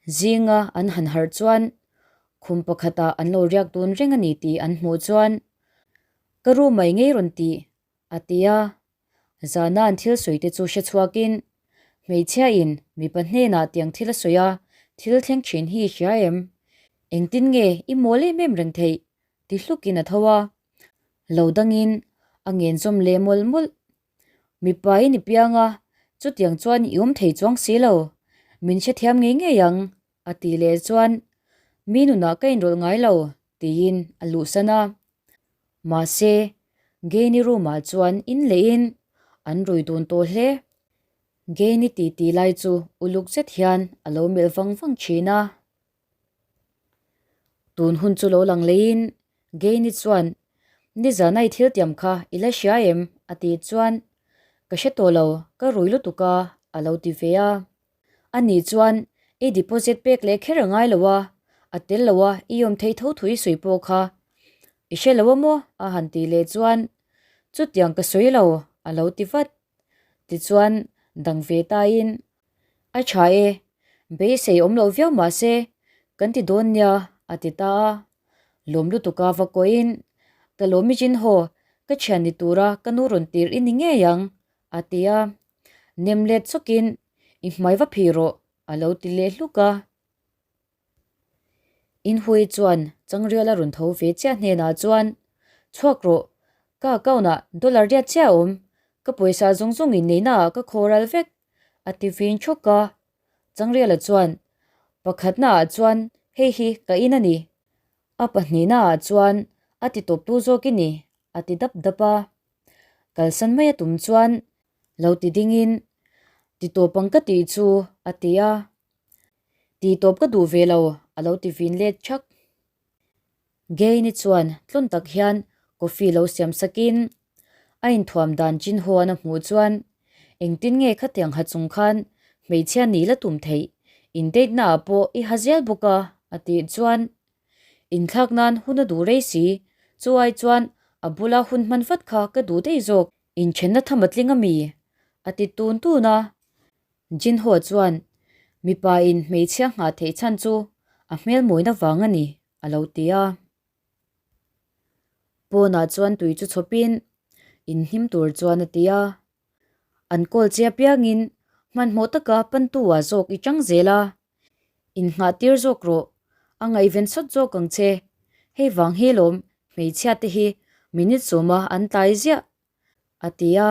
Zinga an han harh chuan khum pakhatah an lo riak dun reng a ni tih an hmuh chuan, Ka ru mai ngei rawn ti, a ti a. Zana an thil sawi te chu hre chhuakin, Hmeichhiain mipa hnenah tiang thil a sawi a, thil thleng thin hi i hria em? Engtin nge i mawl em em reng theih? ti hlukin a tho a. Lo dangin a ngen zawm leh mawlh mawlh. Mipa i ni piang a, chutiang chuan i awm thei chuang si lo. Min hrethiam ngei ngei ang, a tih leh chuan mi nunah ka inrawlh ngai lo, tiin a luhsan a. Mahse, Gaini room-ah chuan in lehin an rui dun tawh hle. Gaini titi lai chu uluk zet hian a lo melh vang vang thin a. Tun hun chu lo lang leiin Gaini chuan, Nizan a i thil tiam kha i la hria em? a tih chuan, Ka hre tawh lo, ka rui lutuk a, a lo ti ve a. Ani chuan, I deposit pek leh kher a ngai lo a, a tel lo a i awm theih tho thui sawi pawh kha i hre lo a maw? a han tih leh chuan, Chutiang ka sawi lo, a lo ti vat. Tichuan, dang ve tain, A tha e, beisei awm loh viau mah se, kan ti dawn nia, a ti ta a. Lawm lutuka va kawiin, Ka lawm i chin haw, ka thian ni tura ka nu rawn tir i ni ngei ang, a ti a. Nem let chawkin, I hmai va phih rawh, a lo ti leh hluk a. Inhui chuan Changriala rawn tho ve chiah hnenah chuan, Chhuak rawh, ka account-ah dollar riat chiah a awm, ka pawisa zawng zawng in neihnaah ka khaw ral vek, a ti vin thawk a. Changriala chuan, Pakhatnaah chuan hei hi ka in a ni, a pahnihnaah chuan a ti tawptu zawk i ni, a ti dap dap a. Kalsan mai a tum chuan lo ti dingin, Ti tawp ang ka tih chu, a ti a. Tih tawp ka duh ve lo, a lo ti vin let thak. Gaine chuan tlawn tak hian coffee lo siam sakin a inthuam dan chin huan a hmuh chuan engtin nge khatiang ha chung khan hmeichhia ni la tum theih, in date na ah pawh i ha zel bawk a, a tih chuan inthlak nan hun a duh rei si, chu ai chuan a bula hun hman vat kha ka duh daih zawk, inthenna tham a tling a mi? a ti tun tun a. Jinho chuan, Mipa in hmeichhia nghah theih chhan chu a hmel mawina vang a ni, a lo ti a. Pawnah chuan tui chu chhawpin inhnim tur chuan a ti a. An kawl che apiangin hmanhmawh taka pantu ah zawk i chang zel a, innghah tir zawk rawh, a ngaihven sawt zawk ang che. Hei vang hi lawm hmeichhia te hi minute sawma an tlai ziah, a ti a.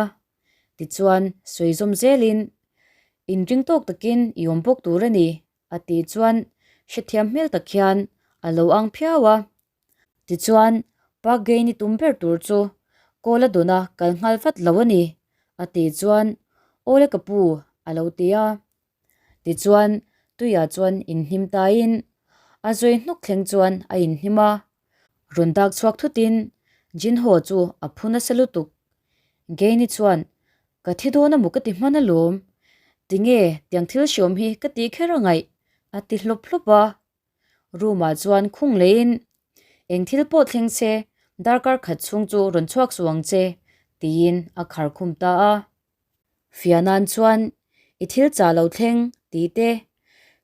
Tichuan, sawi zawm zelin, Inring tawk takin i awm bawk tur a ni, a tih chuan hrethiam hmel tak hian a lo ang phiau a. Tichuan, Park Gain-i tum ber tur chu kawl a dawn a kal nghal vat lo a ni, a tih chuan, Awle ka pu, a lo ti a. Tichuan, tuiah chuan inhnim tain a zawi hnuk thleng chuan a inhnim a. Rawn dak chhuak thutin Jinho chu a phu nasa lutuk. Gaini chuan, Ka thi dawn a maw ka ti hman alawm. Tinge tiang thil hriawm hi ka tih kher a ngaih? a ti hlawp hlawp a. Room ah chuan khung leiin, Eng thil pawh thleng che, darkar khat chhung chu rawn chhuak suh ang che, tiin a khar khum ta a. Fianan chuan, I thil chah lo thleng, tih te,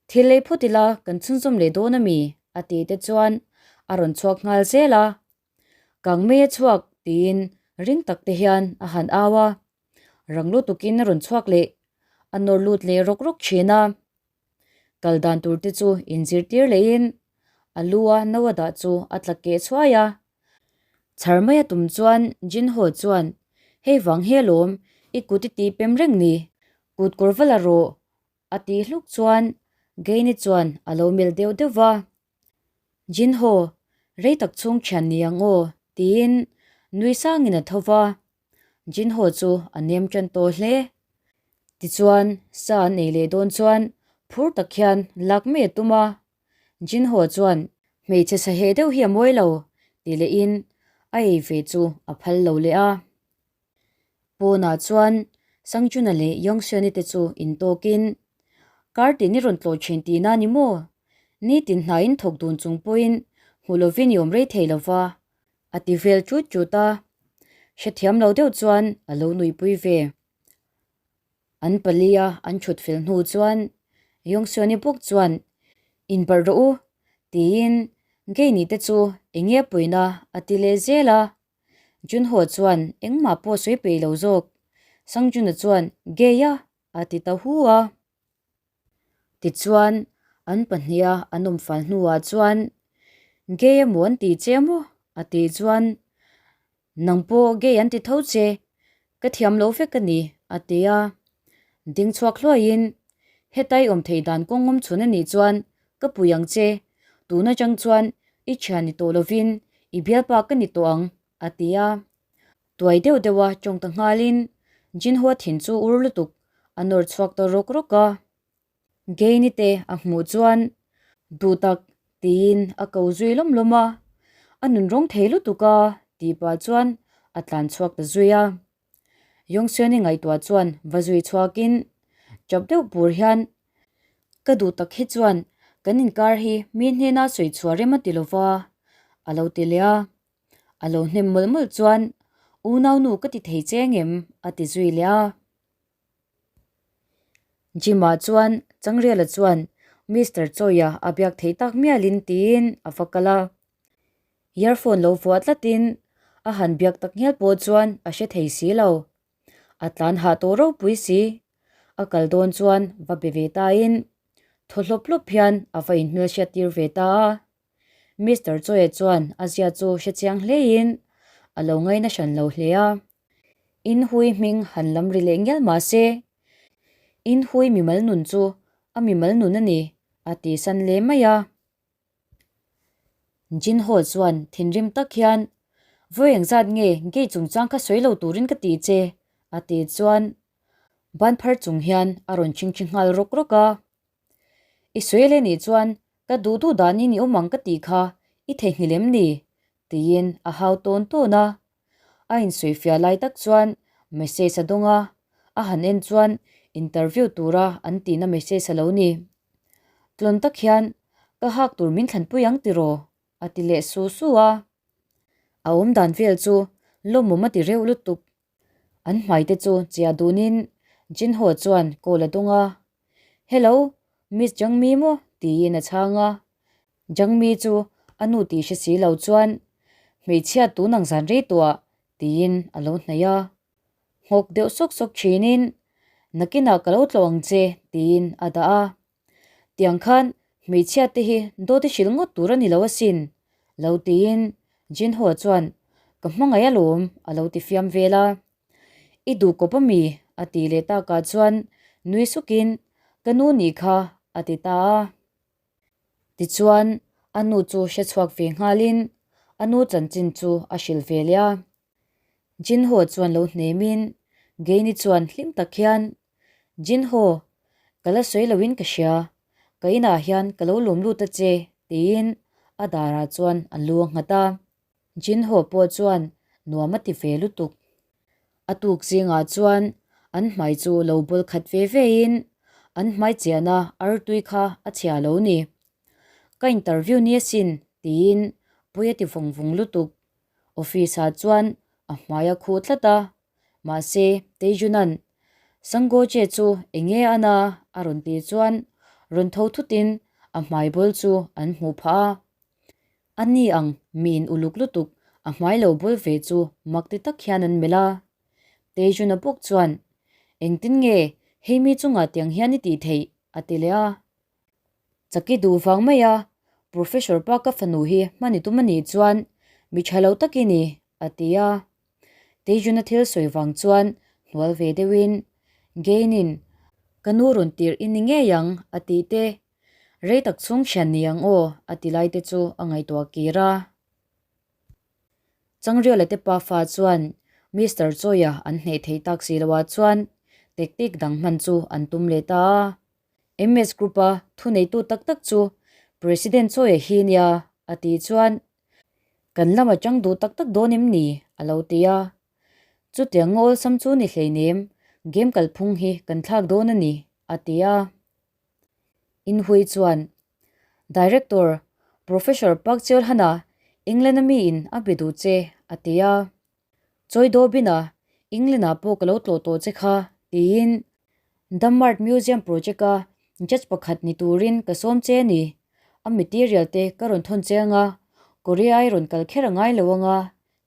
Thil lei phawt ila kan chhunzawm leh dawn a mi? a tih te chuan a rawn chhuak nghal zel a. Kang mei a chhuak, tiin ring tak te hian a han au a. Rang lutukin a rawn chhuak leh, a nawr lut leh rawk rawk thin a. Kal dan tur te chu inzirtir lehin a lu a no a dah chu a tla keh chhuai a. Chhar mai a tum chuan Jinho chuan, Hei vang hi alawm, i kut i tih pem reng ni, kut kawr va la rawh, a tih hluk chuan Gaini chuan a lo melh deuh deuh va. Jinho, rei tak chhung thian ni ang aw, tiin nui sangin a tho va. Jinho chu a nem tan tawh hle. Tichuan, sa an ei leh dawn chuan phur tak hian lak mai a tum a. Jinho chuan, Hmeichhe saheh deuh hi a mawi lo, ti lehin a ei ve chu a phal lo leh a. Pawnah chuan Sangchuna leh Yongseoni te chu intawkin, Kar tin i rawn tlawh thin tihna ni maw? Nitin hnaiin thawk dun chung pawhin hmu lovin i awm rei thei lova, a ti vel chut chut a. Hrethiam lo deuh chuan a lo nuihpui ve. An palia an thut fel hnu chuan Yongseoni bawk chuan. Inbarh rawh u, tiin Gay-ni te chu eng nge puina a ti leh zel a. Junho chuan engmah pawh sawi peih lo zawk. Sangjuna chuan Gay-a a ti ta hu a. Tichuan, an pahniha an awm fal hnuah chuan, Gay emaw an tih che maw? a tih chuan, Nang pawh gay an ti tho che, ka thiam lo vek a ni, a ti a. Ding chhuak hluaiin, Hetai awm theih dan kawng awm chhun a nih chuan ka pui ang che, tun atang chuan i thian ni tawh lovin i bialpa ka ni tawh ang, a ti a. Tuai deuh deuha tawng ta nghalin Jinhua thin chu ur lutuk a nawr chhuak ta rawk rawk a. Gaini te a hmuh chuan duh tak tiin a ko zui lawm lawm a, a nun rawng thei lutuk a tih pah chuan a tlan chhuak ta zui a. Yongseoni ngaihtuah chuan va zui chhuakin chap deuh bur hian ka duh tak hi chuan kan inkar hi mi hnena sawi chhuah rem a ti lova a lo ti leh a. A lo hnem mawlh mawlh chuan unaunu ka ti thei che ngem a ti zui leh a. Jim-ah chuan Changriala chuan Mister Chawia a biak thei tak mialin tiin a va kal a. Earphone lo vuah tlatin a han biak tak ngial pawh chuan a hre thei si lo. A tlan hah tawh ropui si. A kal dawn chuan va be ve tain thaw hlawp hlawp hian a va inhmelhriat tir ve ta a. Mister Chawia chuan a zia chu hre chiang hlein a lo ngaina hran lo hle a. Inhui hming han lam ri leh ngial mah se, Inhui mimal nun chu a mimal nun a ni, a ti san leh mai a. Jinho chuan thinrim tak hian, Vawi engzat nge gate chungchang kha sawi lo turin ka tih che? a ti chuan ban phar chung hian a rawn chingchi nghal rawk rawk a. I sawi leh nih chuan ka duh duh danin i awm ang ka tih kha i theihnghilh em ni? tiin a hau tawn tawn a. A insawifiah lai tak chuan message a dawng a, a han en chuan interview tura an tihna message a lo ni. Tlawn tak hian ka hak tur min thlanpui ang tiraw? a ti leh su su a. A awmdan vel chu lawmawm a ti reuh lutuk. An hmai te chu chiah dunin Jinho chuan call a dawng a, Hello, Miss Jangmi maw? tiin a chhang a. Jangmi chu a nu tih hre si lo chuan, Hmeichhia tun ang zan rei tawh ah tiin a lo hnaih a. Nghawk deuh sawk sawk thinin, Nakinah ka lo tlawh ang che tiin a dah a. Tiang khan hmeichhia te hi dawt i hrilh ngawt tur a ni lo asin, lo tiin Jinho chuan ka hmangaih alawm a lo ti fiam vel a. I duh kawp ami? a ti leh takah chuan nui sukin ka nu nih kha a ti ta a. Tichuan a nu chu hre chhuak ve nghalin a nu chanchin chu a hrilh ve leh a. Jinho chuan lo hnemin Gaini chuan hlim tak hian Jinho, ka la sawi loin ka hria, ka inah hian ka lo lawm lut a che, tiin a darah chuan a lu a nghat a. Jinho pawh chuan nuam a ti ve lutuk. A tuk zingah chuan an hmai chu lo bawl khat ve vein an hmai chiahna artui kha a chhia lo ni. Ka interview ni asin, tiin pawi a ti vawng vawng lutuk. Office-ah chuan a hmai a khuh tlat a, mahse Teijuna'n Sangoje chu eng nge a na a rawn tih chuan rawn tho thutin a hmai bawl chu an hmuh phah a. A ni ang miin uluk lutuk a hmai lo bawl ve chu mak ti tak hian an melh a. Tejuna bawk chuan, Engtin nge hei mi chungah tiang hian i tih theih? a ti leh a. Chaki duh vang mai a, Professor pa ka fanu hi hman i tum a nih chuan mi tha lo tak i ni, a ti a. Tejuna thil sawi vang chuan hnual ve deuhin, Gain-in, Ka nu rawn tirh i ni ngei ang, a tih te. Rei tak chhung thian ni ang aw, a ti lai te chu a ngaihtuah kir a. Changriala te pafa chuan Mister Chawia an hneih theih tak si loah chuan tactic dang hman chu an tum leh ta a. MS Group-a thuneitu tak tak chu President Chawia hi nia, a tih chuan kan lama chang duh tak tak dawn em ni? a lo ti a. Chutiang nga awlsam chu ni hleinem, game kalphung hi kan thlak dawn a ni, a ti a. Inhui chuan, Director, Professor Park Cheol-han-a England-a miin a be duh che, a ti a. Choi Do-bin-a England-ah pawh ka lo tlawh tawh che kha, tiin Dammart Museum project-a judge pakhat ni turin ka sawm che a ni. A material te ka rawn thawn che anga, Korea i rawn kal kher a ngai lo anga,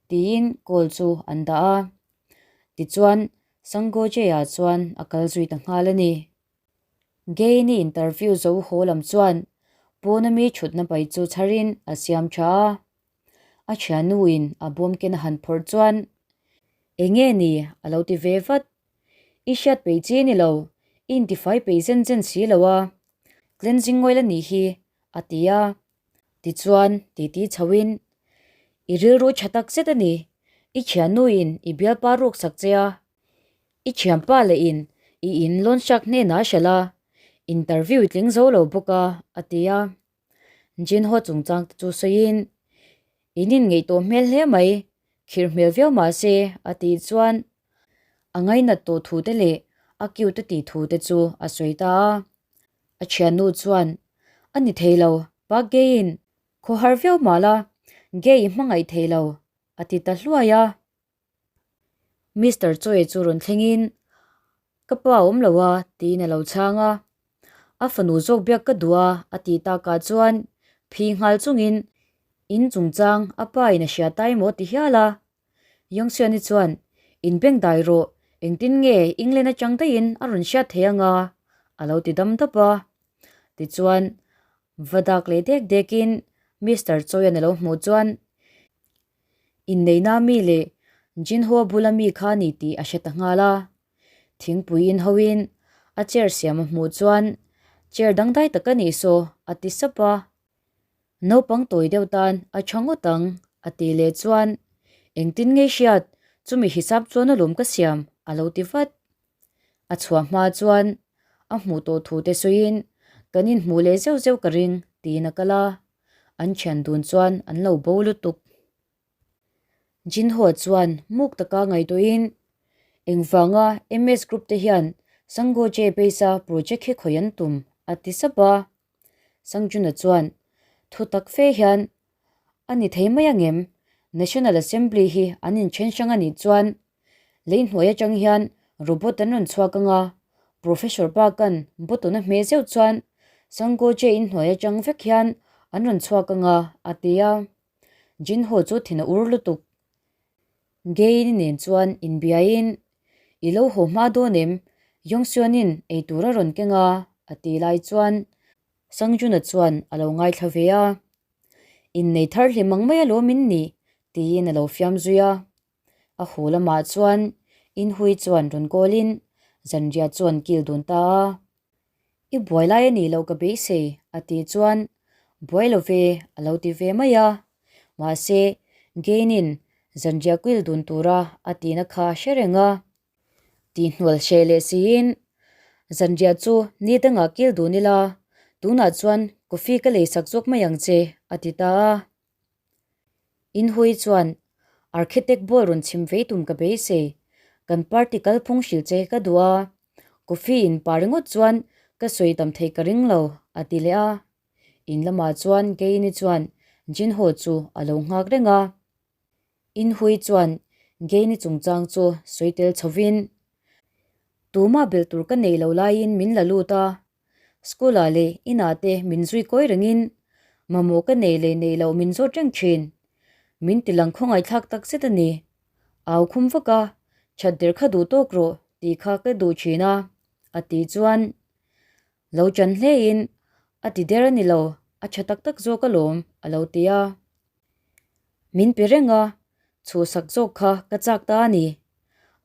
tiin call chu an dah a. Tichuan, Sangoje-ah chuan a kal zui ta nghal a ni. Gain-i interview zo haw lam chuan pawna mi thutna pai chu chharin a siam tha a. A thiannuin a bawm ken a han phawrh chuan, Enge ni? a lo ti ve vat. I hriat peih chi ni lo, i intifai peih zen zen si lo a, cleansing oil a nih hi, a ti a. Tichuan, titi chhoin, I rilru tha tak zet a ni, i thiannuin i bialpa ruk sak che a, i thianpa leh in i in lawn hrak hnenah a hralh a, interview i tling zo lo bawk a, a ti a. Jinho chungchang te chu sawiin, In inngeih tawh hmel hle mai, khirh hmel viau mah se, a tih chuan a ngainat tawh thu te leh a cute a tih thu te chu a sawi ta a. A thiannu chuan, A ni thei lo, pa gay-in khawhar viau mah la, gay i hmangaih thei lo, a ti ta hluai a. Mister Choi chu rawn thlengin, Ka pa awm lo a, tiin a lo chhang a. A fanu zawk biak ka duh a, a tih takah chuan phi nghal chungin in chungchang a pa in a hria ta emaw ti hial a. Yongseon-i chuan, In beng dai rawh, engtin nge England atang daihin a rawn hriat thei anga? a lo ti dam dap a. Tichuan, va dak leh dek dekin Mister Choi-a'n a lo hmuh chuan, Inneihna mi leh Jinhua bula mi kha ni tih a hre ta nghal a. Thingpui in hoin a chair siam a hmuh chuan chair dangdai tak a nih saw a ti sap a. Naupang tawi deuh tan a tha ngawt ang a tih leh chuan engtin nge hriat chumi hisap chuan alawm ka siam a lo ti vat. A chhuah hma chuan a hmuh tawh thu te sawiin kan inhmuh leh zeuh zeuh ka ring tiin a kal a, an thian dun chuan an lo bo lutuk. Jinho chuan muk taka ngaihtuahin engvanga MS Group te hian Sanggoje base a project hi khawi an tum a ti sap a. Sangjuna chuan thu tak fe hian a ni thei mai angem National Assembly hi an inthen hrang a nih chuan Lei hnuai atang hian robot an rawn chhuak ang a, Professor Park-a'n button a hmeh zeuh chuan Sangoje in hnuai atang vek hian an rawn chhuak ang a, a ti a. Jinho chu thin a ur lutuk. Gain-i nen chuan inbiaiin, I lo haw hma dawn em? Yongseon-in eitur a rawn keng a, a ti lai chuan Sangjun-a chuan a lo ngaithla ve a. Innei thar hlim ang mai alawm in ni, tiin a lo fiam zui a. A hu lamah chuan inhui chuan rawn kawlin zanriah chuan kil dun ta a. I buai lai a nih loh ka beisei a tih chuan buai lo ve a lo ti ve mai a. Mahse, Gain-in zanriah kil dun tura a tihna kha a hre reng a. Tihhnual hreh leh siin zanriah chu ni dangah kil dun ila, tunah chuan coffee ka leisak zawk mai ang che a ti ta a. Inhui chuan Architect ball rawn chhim vei tum ka beisei, kan party kalphung hrilh che ka duh a, coffee in pa ringawt chuan ka sawi tam theih ka ring lo, a ti leh a. In lamah chuan Gaini chuan Jinho chu a lo nghak reng a. Inhui chuan Gaini chungchang chu sawi tel chhovin, Tumah belh tur ka nei lo laiin min la lut a, School ah leh inah te min zui kawi rengin mamawh ka nei leh neih loh min zawt reng thin. Min ti lang khawngaihthlak tak zet a ni. Au khum vak a, that der kha duh tawk rawh tih kha ka duh thin a, a tih chuan lo chan hlein a ti der a ni lo, a tha tak tak zawk alawm a lo ti a. Min pe reng a, chhuhsak zawk kha ka chak ta a ni.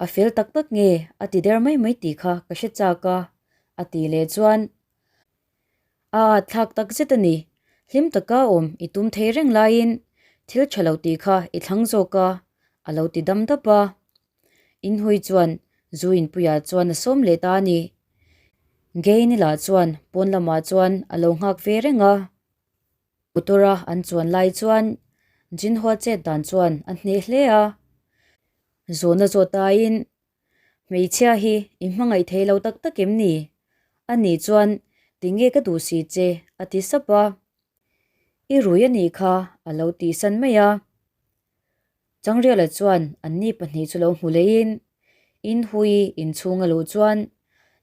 A fel tak tak nge a ti der mai mai tih kha ka hre chak a, a tih leh chuan a at thlak tak zet a ni. Hlim taka awm i tum thei reng laiin thil tha lo tih kha i thlang zawk a, a lo ti dam dap a. Inhui chuan zu inpuiah chuan a sawm leh ta a ni. Gain-i lah chuan pawn lamah chuan a lo nghak ve reng a. Motor-a an chuan lai chuan Jinhua chet dan chuan a hneh hle a. Zawhna zawh taiin, Hmeichhia hi i hmangaih thei lo tak tak em ni? A nih chuan tinge ka duh si che? a ti sap a. I rui a nih kha a lo tihsan mai a. Changriala chuan anni pahnih chu lo hmu leiin Inhui inchhung a luh chuan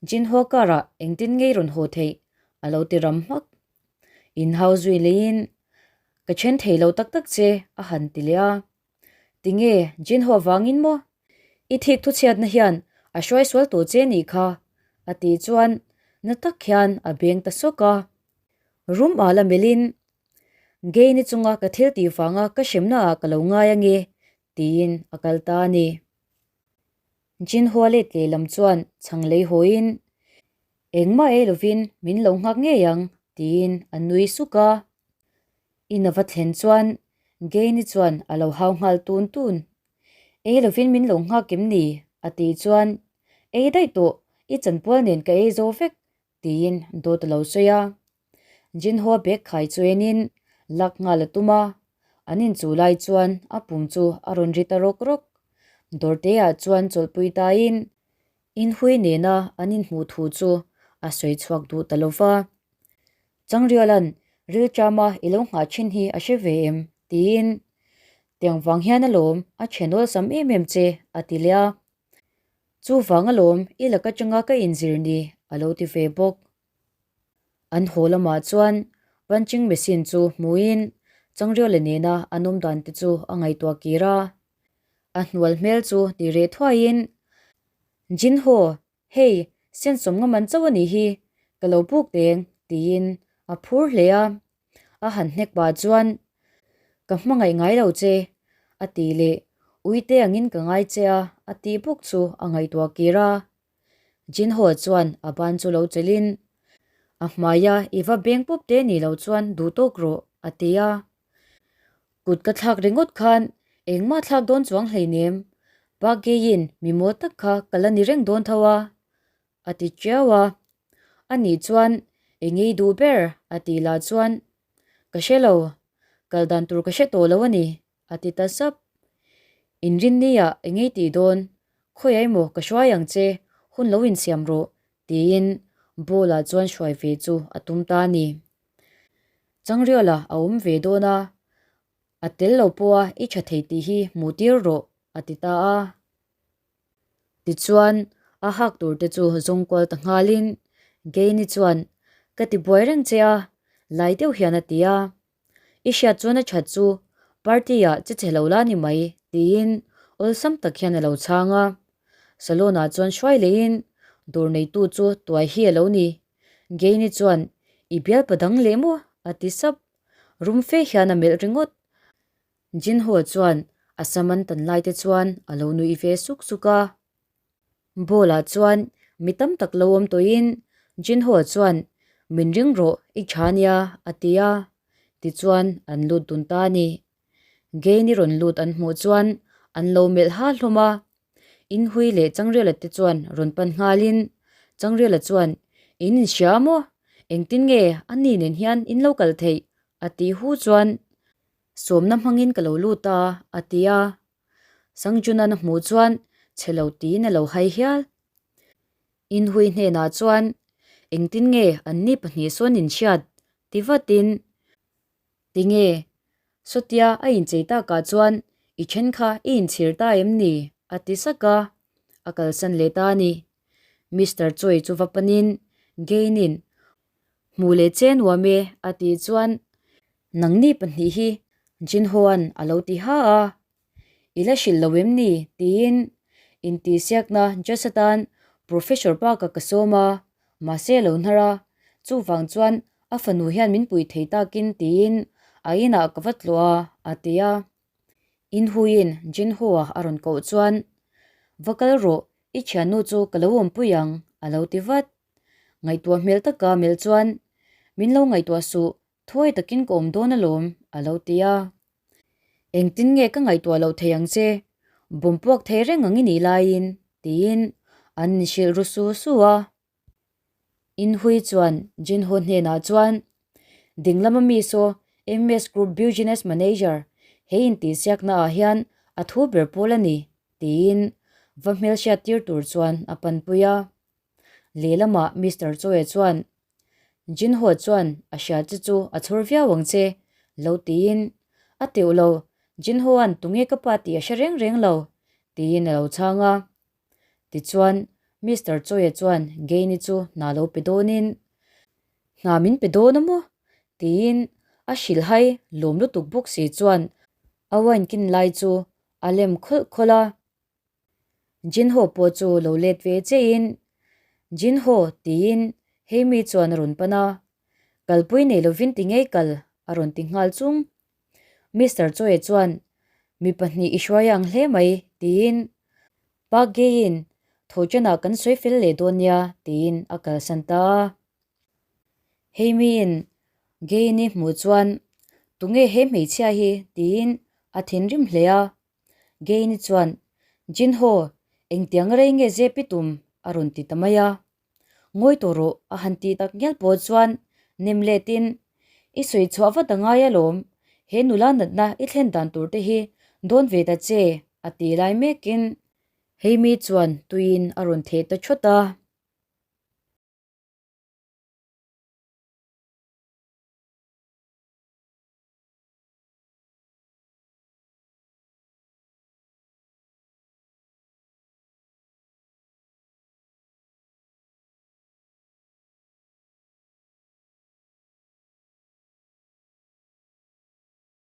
Jinhua car-ah engtin ngei rawn haw theih a lo ti ram hmak. Inhau zui leiin, Ka then thei lo tak tak che, a han ti leh a. Tinge, Jinho vangin maw? I thik thuchhiatna hian a hruai sual tawh che nih kha, a tih chuan na tak hian a beng ta sawk a. Rum al a melhin, Gay ni chunga ka thil tih vanga ka hremna ah ka lo ngai ange, tiin a kal ta a ni. Jinhua let lehlam chuan chhang lei hawiin, Engmah ei lovin min lo nghak ngei ang, tiin a nui suk a. In a va thlen chuan Gay-ni chuan a lo hau nghal tun tun. Ei lovin min lo nghak em ni? a tih chuan, Ei daih tawh, i chanpual nen ka ei zo vek, tiin dawt a lo sawi a. Jinhua bag khai chu enin lak nghal a tum a, an inchuh lai chuan a pum chu a rawn ri ta rawk rawk. Dawrte-ah chuan chawlhpui tain Inhui nena an inhmuh thu chu a sawi chhuak duh ta lo va. Changriala'n rilṭama i lo nghah thin hi a hre ve em? tiin, Tiang vang hian alawm a ṭhen awlsam em em che, a ti leh a. Chuvang alawm i lak aṭanga ka inzir ni, a lo ti ve bawk. An haw lamah chuan punching machine chu hmuin Changriala nena an awm dan te chu a ngaihtuah kir a. A hnual hmel chu ti reh thuaiin, Jinho, hei, sensawm nga man chauh a nih hi, ka lo buk teng, tiin a phur hle a. A han hnek pah chuan, Ka hmangaih ngai lo che, a ti leh, Uite angin ka ngai che a, a tih bawk chu a ngaihtuah kir a. Jinho chuan a ban chu lo chelhin, A hmaia i va beng pawp te nih loh chuan duh tawk rawh, a ti a. Kut ka thlak ringawt khan engmah thlak dawn chuang hleinem, Park Geiin mi mawl tak kha ka la ni reng dawn tho a, a ti tiau a. Anih chuan eng ei duh ber? a tih lah chuan, Ka hre lo, kal dan tur ka hre tawh lo a ni, a ti ta sap. Inrinni-ah eng ei tih dawn? Khawiah emaw ka hruai ang che, hun lo insiam rawh, tiin ball-ah chuan hruai ve chu a tum ta a ni. Changriala a awm ve dawn a, a tel lo pawha i tha thei tih hi hmuh tir rawh, a ti ta a. Tichuan, a hak tur te chu zawng kual ta nghalin Gaini chuan, Ka ti buai reng che a, lai deuh hian a ti a. I hriat chuan a that chu party-ah che che lo la ni mai, tiin awlsam tak hian a lo chhang a. Salon-ah chuan hruai lehin dawr neitu chu tuai hi a lo ni. Gaini chuan, I bialpa dang leh maw? a ti sap. Rum fe hian a melh ringawt. Jinho chuan a sam an tan lai te chuan a lo nuih ve suk suk a. Ball ah chuan mi tam tak lo awm tawhin Jinho chuan min ring rawh i tha nia a ti a, tichuan an lut dun ta a ni. Gain-i rawn lut an hmuh chuan an lo melh ha hlawm a. Inhui leh Changrela te chuan rawn pan nghalin Changrela chuan in inhria maw? Engtin nge a ni nen hian in lo kal theih? a tih hu chuan Sawmna hmangin ka lo lut a, a ti a. Sangjuna'n a hmuh chuan chhe lo tiin a lo hai hial. Inhui hnenah chuan, Engtin nge anni pahnih sawn inhriat? ti vatin, Tinge? Sawtia a inchei takah chuan i then kha i inchhir ta em ni? a ti sak a, a kalsan leh ta a ni. Mister Choi chu va panin Gain-in Hmuh leh che nuam e, a tih chuan nangni pahnih hi Jinhoa'n a lo ti ha a. I la hrilh lo em ni? tiin intihsiakna Judge atan Professor Park-a ka sawm a, mahse a lo hnar a, chuvang chuan a fanu hian min pui thei takin tiin a inah ka va tlawh a, a ti a. Inhuiin Jinhoa a rawn koh chuan, Va kal rawh, i thiannu chu ka lo awmpui ang, a lo ti vat. Ngaihtuah hmel taka melh chuan, Min lo ngaihtuah suh, thuai takin ka awm dawn alawm, a lo ti a. Engtin nge ka ngaihtuah loh thei ang che? Bawm puak thei reng ang i nih laiin, tiin an inhrilh ru su su a. Inhui chuan Jinho hnenah chuan, Ding lama mi saw MS Group Business Manager, he intihsiakna ah hian a thu ber pawl a ni, tiin va hmelhriat tir tur chuan a panpui a. Lehlamah Mister Choe chuan, Jinho chuan a hria che chu a chhawr viau ang che, lo tiin, A teuh lo, Jinhoa'n tunge ka pa tih a hre reng reng lo, tiin a lo chhang a. Tichuan, Mister Choe chuan Gaini chu hna lo pe dawnin, Hna min pe dawn a maw? Tiin a hrilhhai lawm lutuk bawk si chuan a wine kin lai chu a lem khawlh khawlh a. Jinho pawh chu lo let ve chiahin, Jinho tiin Heimi chuan a rawn pan a, Kalpui nei lovin ti ngei kal a rawn ti nghal chung. Mister Chawia chuan, Mi pahnih i hruai ang hle mai tiin Park Geiin Thawhṭanah kan sawi fel leh dawn nia tiin a kalsan ta a. Heimiin Geini hmuh chuan, Tunge he hmeichhia hi? tiin a thinrim hle a. Geini chuan, Jinho, engtiang rei nge zep i tum? a rawn ti ta mai a. Ngawi tawh rawh a han tih tak ngial pawh chuan nem letin, I sawi chhuah vat a ngai alawm, he nula natna i thlen dan tur te hi dawn ve ta che a ti lai mekin Heimi chuan tuiin a rawn theh ta thawt a.